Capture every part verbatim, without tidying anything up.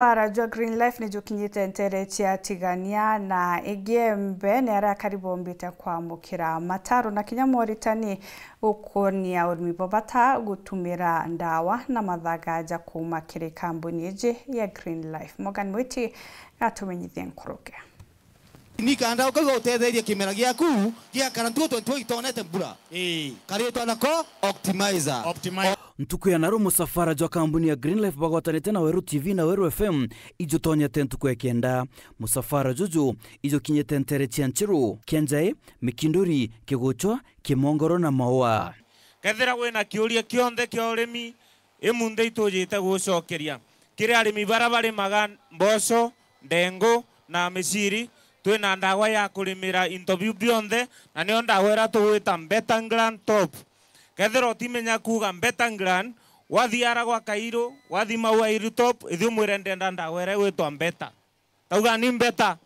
Musafara jwa Green Life ni jukinyite nteere cia Tigania na Igembe, ni aria akari bombite kwamukira mataro na kinya moritani gukonia urimi bwa bata gutumira ndawa na mathaga ja kuuma kiri kambuni iji ya Green Life. Morgan Mwiti gatumenyithie nkuruki. Ni kanda ukauga utetherie kimera giaku giakara ntuo twenty twenty itonete mbura. Ii. Karitwa nako Optimizer. Optimizer. Ntuku ya naro, musafara jwa kambuni ya Green Life bagwatanite na Weru T V na Weru F M ijutonyete ntuku ya kenda. Musafara juju ijukinyite nteere cia Nchiru, Kianjai, Mikinduri, Kiguchwa, Kimongoro na Maua. Kethira wina kiuria kionthe kia urimi, imunthe itujite gucokeria. Kiri arimi bara barimaga mboco, ndengu na miciri, twina ndawa ya kurimira into biu bionthe, na niyo ndawa iria tugwita Betanglan Top. Kethira utimenya kuuga Betanglan, wathi ara gwa Kairu, wathi Maua Hilltop, ithi umwire ndenda ndawa iria igwitwa Beta. Tauga ni Beta.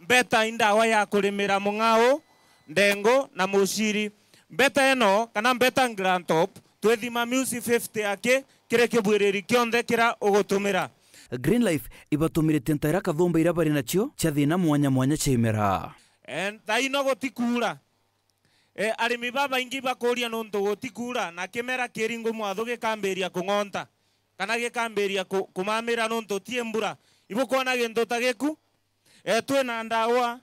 Beta i ndawa ya kurimira mung'ao, ndengu na muciri. Beta ino, kana Betanglan Top, twithima miusi fifty aki kiri kibwiriri kionthe kiria ugutumira. Green Life ibatumiritie ntaira kathumba iria bari nacio cia thina mwanya mwanya cia imera. Eh, thaino gutikuura. E, arimi babaingi bakuuria nuntu gutikuura na kimera kiringu mwathu gikambiria kung'onta, kana gikambiria ku-, kumamira nuntu ti mbura. Ibukwona gintu ta giku? E, twina ndawa,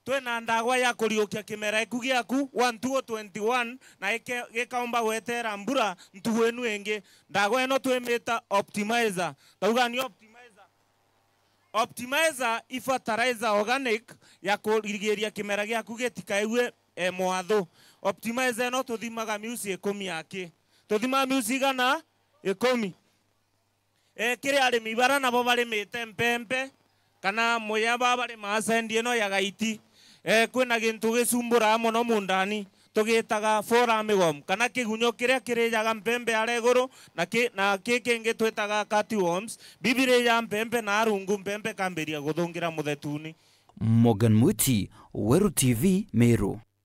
twina ndawa ya kuriukia kimera iku giaku one two twenty one, na ike-, gikaumba gwetera mbura ntugu inu ingi. Ndawa ino twimita Optimizer. Tauga ni Optimizer. Optimizer i fertilizer organic ya kurigiria kimera giaku gitikaigwe, e, mwathu. Optimizer ino tuthimaga miusi ikumi aki. Tuthimaga miusi igana? Ikumi. E, kiri arimi bara nabo barimite mpempe, kana muya ba barimaga sendi ino ya Gaiti, e, kwina gintu gicumburaa mono mundani. Tugitaga fall armyworm, kana kigunyo kiria kirijaga mpempe aria iguru, na ki-, na ki kingi twitaga cutworms, bibirijaga mpempe na arungu, mpempe ikambiria guthungira muthetuni. Morgan Mwiti, Weru T V, Meru.